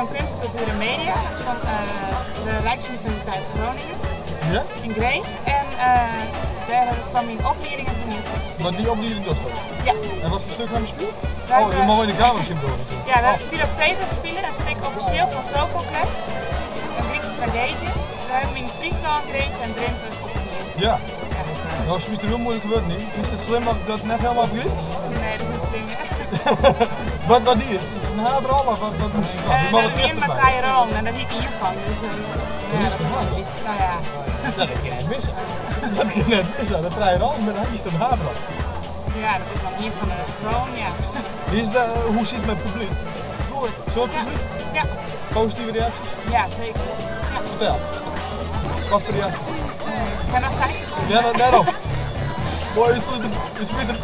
van Kunst, Cultuur en Media. Dat is fan de Rijksuniversiteit Groningen. Ja? Yn Grins. En dêr ha ik foar myn oplieding in toanielstik spile. Mar dy oplieding dochst al? Ja. En wat foar stuk ha jim spile? Wy Oh, je mei yn de kamera sjen bedoel ik. Ja, we hawwe Philoctetes spile, in stik offisjeel fan Sophocles, in Grykske trageedzje. We hawwe him yn Fryslân, Grins en Drinte opfierd. Ja. No smytst der hiel muoilike wurden yn. Fynst it slim dat ik dat net helemaal begryp? Nee, dat is net slim, hè. Wat, wat die is? Is it in haadrol of wat, wat moast je dwaan? Uh, der wiene mar trije rollen en dêr hie ik ien fan, dus uh, ja, dat is wol iets, no ja. Dat kin net misse. Dat kin net misse. De trije rollen binne hiest in haadrol. Ja, dat is dan ien fan de rollen, ja. Is de, hoe sit it mei it publyk? Goed. Soad publyk? Ja. Positive reaksjes? Ja, seker. Ja. Fertel. Wat foar reaksjes? Ik ha noch seis sekonden. Ja, dêrom. Moai útslute, útsmiter.